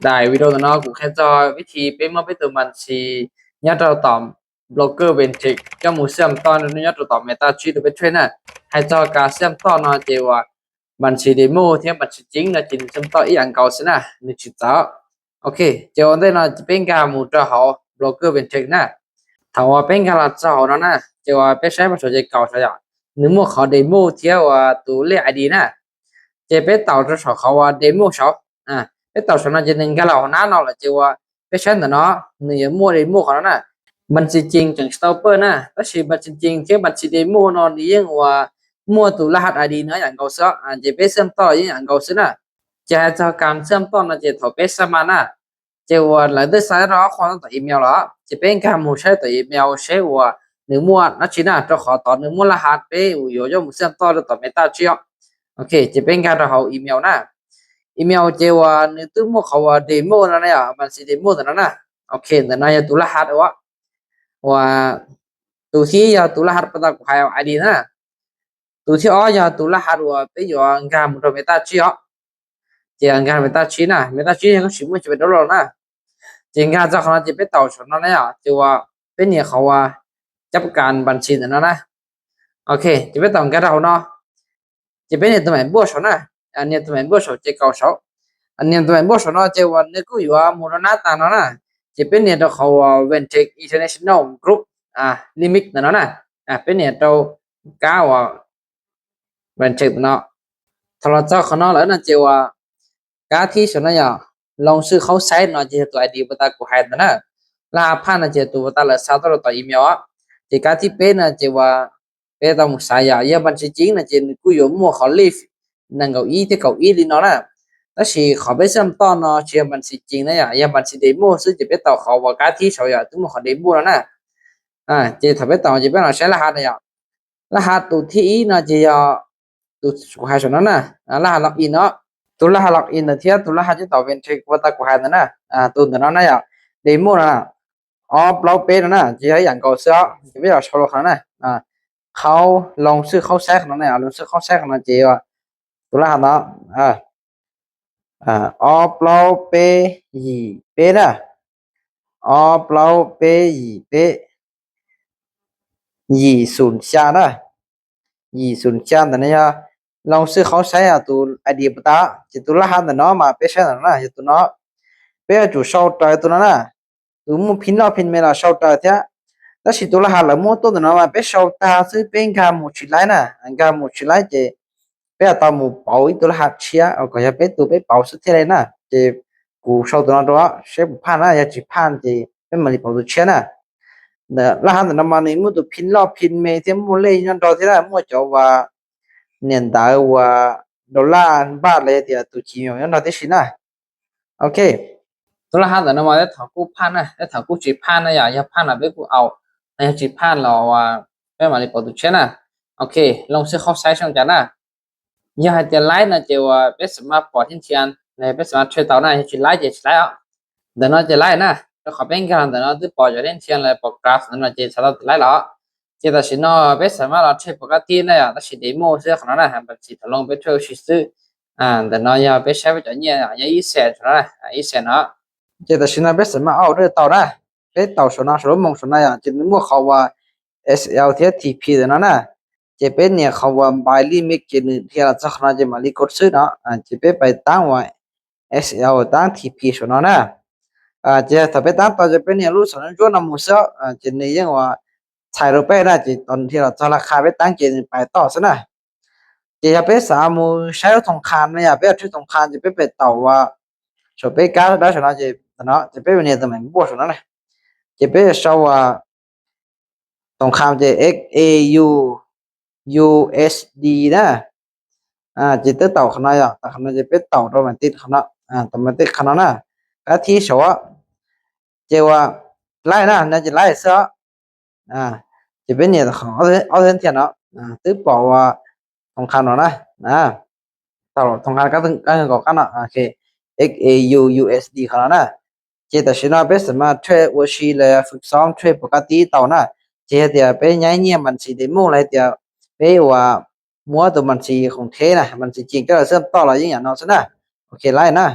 ໄດ້ ວິດີໂອເນາະ ກູແຄ່ຈອຍວິທີເປັນມອບເປັນໂຕບັນຊີຍອດໂຕຕອມໂບຣກເກີ Ventrix ເຈົ້າໝູ່ເຊື່ອມຕໍ່ຍອດໂຕຕອມ MetaTrader ໂຕເປັນເທຣດເນີ ໃຫ້ຈອຍການເຊື່ອມຕໍ່ເນາະ ເຈວ່າບັນຊີເດໂມທຽບບັນຊີຈິງເນາະ ຈິງເຊື່ອມຕໍ່ອີກອັນເກົ່າຊະນະ ໜຶ່ງຈຸດສອງ ໂອເຄ ເຈວ່າໄດ້ເນາະ ຈະເປັນການໝູ່ຈອຍເຮົາໂບຣກເກີ Ventrix ນະ ຖາມວ່າເປັນການລັດຈອຍເຮົາເນາະນະ ເຈວ່າເປັນໃຊ້ບັນຊີເກົ່າຊະ ໜຶ່ງໝວກເຂົາເດໂມທຽບວ່າໂຕເລກ ID ນະ ເຈເປັນເຕົາຈອຍເຂົາວ່າເດໂມເຊົາ ອາ ເປັນເຕົາເຊົາເນາະ ເຈໜຶ່ງການລັດເຮົານະເນາະ ແລະເຈວ່າ ເປັນຊັ້ນເນາະ ໜຶ່ງໝວກເດໂມເຂົາເນາະນະ ບັນຊີຈິງຈັ່ງສະຕັອບເປີນະ ແຕ່ຊິບັນຊີຈິງທຽບບັນຊີເດໂມເນາະ ນີ້ຍັງວ່າໝວກໂຕລະຫັດ ID ເນາະ ຢ່າງເກົ່າເຊີ ອາ ເຈເປັນເຊື່ອມຕໍ່ຢ່າງເກົ່າເຊີນະ ຈະໃຫ້ຈອຍການເຊື່ອມຕໍ່ນະ ເຈເຂົ້າໄປສະໝັກນະ ເຈວ່າຫຼັງຈາກສະໝັກແລ້ວ ເຮົາຄວນຕ້ອງຕໍ່ອີເມວລະ ຈະເປັນການໝູ່ໃຊ້ຕໍ່ອີເມວ ໃຊ້ວ່າໜຶ່ງໝວກນະຊິນະ ຈອຍເຂົາຕໍ່ໜຶ່ງໝວກລະຫັດ ເປັນຢູ່ຍົກໝູ່ເຊື່ອມຕໍ່ຕໍ່ MetaTrader ໂອເຄ ຈະເປັນການຈອຍເຮົາອີເມວນະ ອີເມວເຈວ່າໜຶ່ງໂຕໝວກເຂົາວ່າເດໂມນະ ບັນຊີເດໂມຕົວນັ້ນນະ ໂອເຄ ຕົວນັ້ນຍາໂຕລະຫັດວ່າ ວ່າໂຕທີໜຶ່ງຍາໂຕລະຫັດປະຕາກູໄຮ ID ນະ ໂຕທີສອງຍາໂຕລະຫັດວ່າເປັນຢູ່ອັນການໝູ່ໂຕ MetaTrader ເຈອັນການ MetaTrader ນະ MetaTrader ກໍຊິໝູ່ຈະເປັນໂດລານະ ເຈງານຈາກຂອງເຮົາເຈເປັນເຕົາຊົນເນາະ ເຈວ່າເປັນຫຍັງເຂົາວ່າຈັດການບັນຊີນັ້ນນະ ໂອເຄ ຈະເປັນເຕົາການເຮົາເນາະ ຈະເປັນເນໂຕແມນບວກເຊົານະ ອັນເນໂຕແມນບວກເຊົາ ເຈເກົ້າເຊົາ ອັນເນໂຕແມນບວກເຊົາເນາະ ເຈວ່າເນກູຢູ່ວ່າໂມໂນນາຕາເນາະນະ ຈະເປັນເນໂຕເຂົາວ່າ Ventrix International Group ອາ Limit ນັ້ນເນາະນະ ອາ ເປັນເນໂຕກາວ່າ Ventrix ເນາະ ໂທລະສັບຂອງເຮົາລະນະ ເຈວ່າ ກາທີ່ສອນນະ ລອງຊື້ເຂົ້າໃຊ້ເນາະ ເຈຕົວ ID ປະຕາກູໄຮນະ ລະຫັດຜ່ານນະ ເຈຕົວປະຕາລະຊາວໂຕລະຕໍ່ອີເມວ ເຈກາທີ່ເປັນນະ ເຈວ່າ ເປັນຕາໝູ່ສາຍຢາ ຍາບັນຊີຈິງນະ ເຈນກຸໂຍໝວກເຂົາລີຟ ໜັງເກົາອີເຕເກົາອີລີເນາະນະ ແຕ່ຊິເຂົ້າໄປເຊື່ອມຕໍ່ເນາະ ເຈບັນຊີຈິງນະ ຍາບັນຊີເດໂມ ຊຶ່ງຈະເປັນເຕົາເຂົາວ່າກາທີ່ສອງຍາ ໂຕໝວກເຂົາເດໂມນະ ອາ ເຈຖ້າເປັນເຕົາ ເຈເປັນເອົາໃຊ້ລະຫັດນະ ລະຫັດໂຕທີອີເນາະ ເຈ ໂຕກູໄຮສອນນັ້ນນະ ອາ ລະຫັດລັອກອິນເນາະ ໂຕລະຫັດລັອກອິນນະ ທຽບໂຕລະຫັດເຈຕໍ່ Ventrix ປະຕາກູໄຮນັ້ນນະ ອາ ໂຕນັ້ນນະ ເດໂມນະ ອອບເລົາເປນະ ຈະຢ່າງເກົ່າເຊື່ອ ຈະໄປເອົາເຊົາໂລກນັ້ນນະ ອາ ເຂົາລອງຊື້ເຂົ້າໃຊ້ຂອງນັ້ນນະ ລອງຊື້ເຂົ້າໃຊ້ຂອງນັ້ນ ເຈວ່າ ໂຕລະຫັດເນາະ ອາ ອາ ອອບເລົາເປ ຢີເປນະ ອອບເລົາເປ ຢີເປ ຢີສູນຊານະ ຢີສູນຊານ ຕອນນີ້ ລອງຊື້ເຂົ້າໃຊ້ ອາ ໂຕ ID ປະຕາ ເຈໂຕລະຫັດນະເນາະ ມາເປໃຊ້ນະ ໂຕເນາະ ເປອາຈູເຊົາຕາຍໂຕນັ້ນນະ ໂຕໝູ່ພິນລອກພິນແມ່ນລະເຊົາຕາຍແທ້ ແຕ່ຊິໂຕລະຫັດລະໝູ່ໂຕນັ້ນນະ ມາເປເຊົາຕາ ຊຶ່ງເປັນການໝູ່ຊິໄລນະ ອັນການໝູ່ຊິໄລ ເຈ ເປັນຕາໝູ່ເປົາອີກໂຕລະຫັດເຊຍ ເອົາກໍຢ່າເປັນໂຕເປັນເປົາສຸດເທເລີຍນະ ເຈກູເຊົາໂຕນັ້ນໂຕເຊຍບໍ່ຜ່ານນະ ຢ່າຊິຜ່ານ ເຈເປັນມາລີເປົາໂຕເຊຍນະ ລະຫັດນຳມານີ້ໝູ່ໂຕພິນລອບພິນເມ ເທມໂມເລຍອນດອເທລະໝູ່ເຈົ້າວ່າເນນດາວ່າໂດລາບາດເລີຍ ເທລະໂຕຄີຍອນດອເທຊິນະ ໂອເຄ ໂຕລະຫັດນຳມາແລ້ວຖອກກູຜ່ານນະ ແລ້ວຖອກກູຊິຜ່ານນະ ຢ່າ ຢ່າຜ່ານນະ ເປັນກູເອົາ ນະ ຢ່າຊິຜ່ານລາວວ່າເປັນມາລີເປົາໂຕເຊຍນະ ໂອເຄ ລອງຊື້ເຂົ້າໃຊ້ຊ່ອງຈັນນະ ຢ່າໃຫ້ເຈໄລນະ ເຈວ່າເປັນສາມາດປອດທຽນທຽນ ແລະເປັນສາມາດເທຣດເຕົານະ ເຮັດຊິໄລ ເຈຊິໄລເອົາ ດຽວເນາະ ເຈໄລນະ ແລ້ວເຂົາເປັນການດຽວເນາະ ຕື່ປອດຈາກທຽນທຽນ ແລະປອດກຣາຟນັ້ນນະ ເຈສາມາດໄລເອົາ ເຈຕັດສິນເນາະ ເປັນສາມາດເທຣດປົກກະຕິນະ ຕັດສິນເດໂມເຊື່ອຂອງເຮົານະ ບັນຊີຖອນລົງໄປເທຣດຊິຊື້ ອາ ດຽວເນາະ ຢ່າໄປໃຊ້ໄປຈອດເຍ ຢ່າອີແສນນະ ອີແສນເນາະ ເຈຕັດສິນນະ ເປັນສາມາດເອົາເດີເຕົານະ ເປັນເຕົາໂຊນາ ໂຊນາມອງໂຊນາ ເຈມີໝວກເຂົາວ່າ SL ເທສ TP ເນາະນະ ຈະເປັນຫຍັງເຂົາວ່າ buy limit ຈະໜຶ່ງເທລະສັກນະ ຈະມາລີກົດຊື້ເນາະ ອາ ຈະເປັນໄປຕັ້ງວ່າ SL ຕັ້ງ TP ຊະເນາະນະ ອາ ຈະຖ້າໄປຕັ້ງຕໍ່ຈະເປັນຫຍັງລູກສອນຈວນນຳໝູ່ເຊາະ ອາ ຈະໜຶ່ງຫຍັງວ່າ ໄທໂຣເປນະ ຈະຕອນທີ່ລາຄາໄປຕັ້ງ ຈະໄປຕໍ່ຊະນະ ຈະຢ່າໄປສາໝູ່ໃຊ້ທອງຄຳນະ ຢ່າໄປເອົາທອງຄຳ ຈະໄປໄປເຕົາວ່າ ໂຊເປກາໄດ້ຊະເນາະ ຈະເນາະ ຈະເປັນແບບນີ້ ຕຳແໜ່ງບວກຊະນະ ຈະເປັນຊະວ່າ ຕົງຂ້າມຈະ XAU USD ນະ ອາ ຈະເຕີເຕົາຂະໜາດ ເຕົາຂະໜາດຈະເປັນເຕົາໂຕແມຕິກຂະໜາດ ອາ ໂຕແມຕິກຂະໜາດນະ ກະທີໂຊ ຈະວ່າໄລ່ນະ ນະຈະໄລ່ເຊາະ ອາ ຈະເປັນເນຍຂອງ Authenticator ເນາະ ອາ ຕຶກປອກວ່າຕົງຂ້າມເນາະນະ ອາ ເຕົາຕົງຂ້າມກັນ ກັນກໍກັນເນາະ ໂອເຄ XAU USD ຂະໜາດນະ ເຈຕາຊິນະ ເປັນສາມາດເທຣດໂອຊີ ແລະ ຝຶກຊ້ອມເທຣດປົກກະຕິເຕົານະ ເຈເຮັດແຕ່ເປັນຍ້າຍເງຍບັນຊີເດໂມ ແລະ ເຮັດແຕ່ເປັນວ່າມົວໂຕບັນຊີຂອງແທ້ນະ ບັນຊີຈິງເຈົ້າເຊື່ອມຕໍ່ລະຍິງຫຍັງເນາະຊັ້ນນະ ໂອເຄ ໄລ່ນະ